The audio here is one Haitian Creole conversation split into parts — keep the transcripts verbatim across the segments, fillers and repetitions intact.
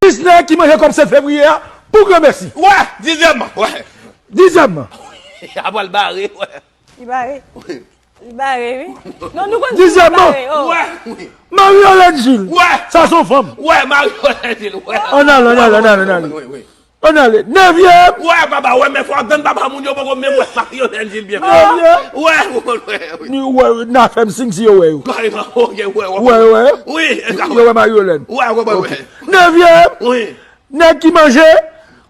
Dis nèg ki manje kòb sèt fevriye a pou granmesi. Wè, dizyèm, wè. Dizyèm. Apral bare, wè. Li bare. Li bare, wi. Non, nou konn si li bare. Oh. Wè, wi. Marie Hélène Gilles. Wè. Sa se yon fanm. Wè, Marie Hélène Gilles, wè. Ann ale, ann ale, ann ale, ann ale. Ann ale. Nevyèm. Wè, papa, wè, men fò w tann papa moun yo poko menm wè Marie Hélène Gilles byen. Nevyèm. Wè, wè, wè. Ni wè, n a fè m siy si yo wè yo. Wè, wè. Wè, wè. Wi, e sa. Yo wè Marie Hélène. Wè, wè, wè. Nevyèm. Wi. Nèg ki manje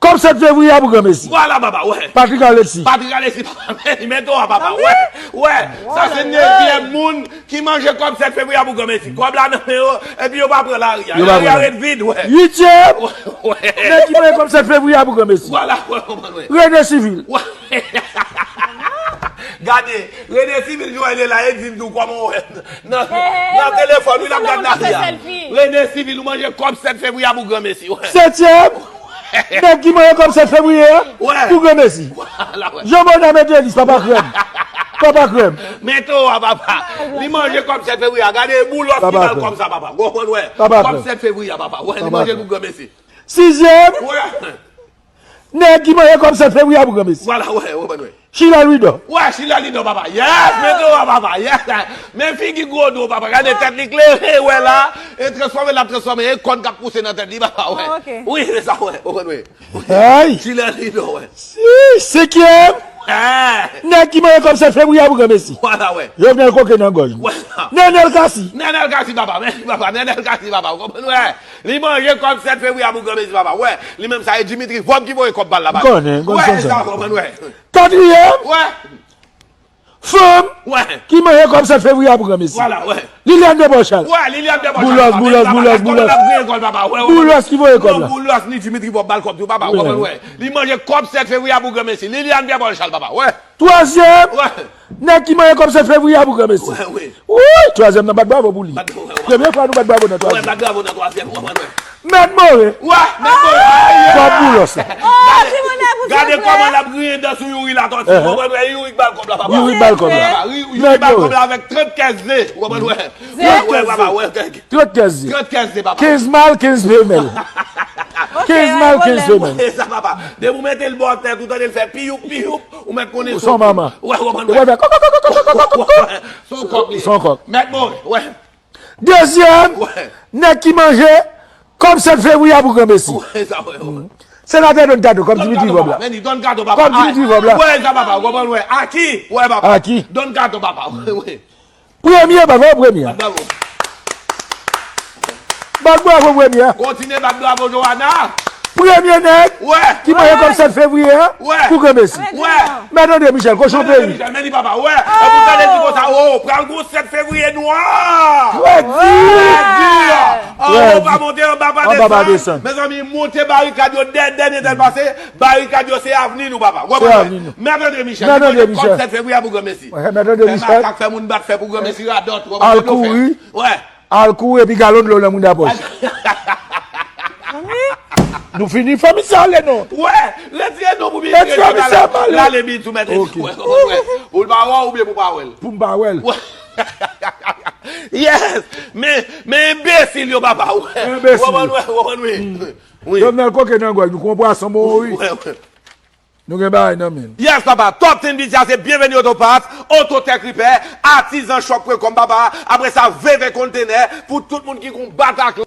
kòb sèt fevriye a pou granmesi. Vwala papa, wè. Patrick Alexis. Patrick Alexis, papa, men, men to a papa, wè. Wè, sa se nevyèm moun ki manje kòb sèt fevriye a pou granmesi. Kòb la nan men yo, epi yo pa pran lari a. Lari a ret vid, wè. Uityèm. Wè. Nèg ki manje kòb sèt fevriye a pou granmesi. Vwala, wè, konprann, wè. Rene Civil. Wè. Gade, Rene Civil jwenn li la, e di m tou kòman w wè. Nan, nan telefòn, wi, l ap gad lari a. Rene Civil, ou manje kòb sèt fevriye a pou granmesi, wè. Setyèm. Nèg ki manje kòb sèt fevriye a pou granmesi. Jean Bonnat Metelis, papa krèm. Papa krèm. Men to a, papa. Li manje kòb sèt fevriye a. Gade boulos ki mal kòb sa, papa. Ou konprann, wè. Kòb sèt fevriye a, papa. Wè, li manje l pou granmesi. Sizyèm. Wè. Nèg ki manje kòb sèt fevriye a pou granmesi. Vwala, wè, ou konprann, wè. Chila Lidò. Wè, Chila Lidò, papa. Yes, men to a, papa. Yes. Men figi gwo do, papa. Gade tèt li klere, wè la. E transfòme l ap transfòme. E kòn k ap pouse nan tèt li, papa, wè. Wi, se sa, wè. Ou konprann, wè. Ay. Chila Lidò, wè. Si, senkyèm. Nèg ki manje kòb sèt fevriye a pou granmesi. Vwala, wè. Jovenel Koke nan gòj. Wè. Nenel Cassy. Nenel Cassy, papa. Men, papa. Nenel Cassy, papa. Ou konprann, wè. Li manje kòb sèt fevriye a pou granmesi, papa. Wè. Li menm sa, e Dimitri Vorbe ki voye kòb ba l la, papa. M konnen, m konn sa. Wè, e sa, ou konprann, wè. Katriyèm. Wè. Fanm ki manje kòb sèt fevriye a pou granmesi. Liliane Deborchal. Wè, Liliane Deborchal. Boulos, boulos, boulos, boulos. Boulos ki voye kòb la. Boulos ni Dimitri Vorbe ba l kòb tou, papa. Ou konprann, wè. Li manje kòb sèt fevriye a pou granmesi. Liliane Deborchal, papa. Wè. Twazyèm. Nèg ki manje kòb sèt fevriye a pou granmesi. Wè, wi. Wi, twazyèm nan, bat bravo pou li. Premye fwa nou bat bravo nan twazyèm. Wè, bat bravo nan twazyèm, ou konprann, wè. Mèt More. Wè, mèt More. Kòb boulos la. Gade kòman l ap griyen dan sou Youri Latortue. Ou konprann, wè, Youri k ba l kòb la, papa. Youri k ba l kòb la. Youri k ba l kòb la avèk trant kès ze. Ou konprann, wè. Wè, wè, papa, wè. Trant kès ze. Trant kès ze, papa. Kenz mal, kenz femèl. Kenz mal, kenz femèl. E sa, papa. Depi w mete l bò tèt, ou tande l fè piyoup, piyoup, ou mèt konnen se yon manman. Ou konprann, wè. Se yon kòk li ye. Se yon kòk. Mèt More, wè. Dezyèm, nèg ki manje kòb sèt fevriye a pou granmesi. Senatè Don Kato, kòb Dimitri Vorbe la. Kòb Dimitri Vorbe la. Wè, sa papa, ou konprann, wè. Aki, wè, papa. Aki. Don Kato, papa. Wè, wè. Premye, papa, premye. Bat bravo. Bat bravo, premye. Kontinye bat bravo, Johanna. Premye nèg ki manje kòb sèt fevriye a pou granmesi. Mèt Andre Michel, kochon peyi. Men li papa, wè. Epi w tande di konsa, o, pral gon sèt fevriye nwa. Trè di. Trè di. Anwo pa monte, anba pa desann. Mezanmi, monte barikad yo dèyè dènye tèl pase. Barikad yo se avni nou, papa. Se avni nou. Mèt Andre Michel, Mèt Andre Michel. Kòb sèt fevriye a pou granmesi. Fè makak, fè moun bat fè pou granmesi radòt. Al kouri. Wè. Al kouri epi galon dlo nan mouda pòch. Nou fini, fè misye ale non. Wè, retire non pou misye. Retire misye ale. L ale bit ou mèt. Ok. Ou l pa wè oubyen pou pa wè l. Pou m pa wè l. Yes. Men, men enbesil yo papa. Enbesil. Ou konprann, wi. Wi. Jovenel koke nan gòj, nou kon pwason bon wi. Wè, wè. Nou gen bagay nan men. Yes papa, Top Ten Beach a se Bienveni Auto Parts, Auto Tech Repair, Artisan Shop pwen kòm papa, apre sa V V Kontenè, pou tout moun ki gon batak.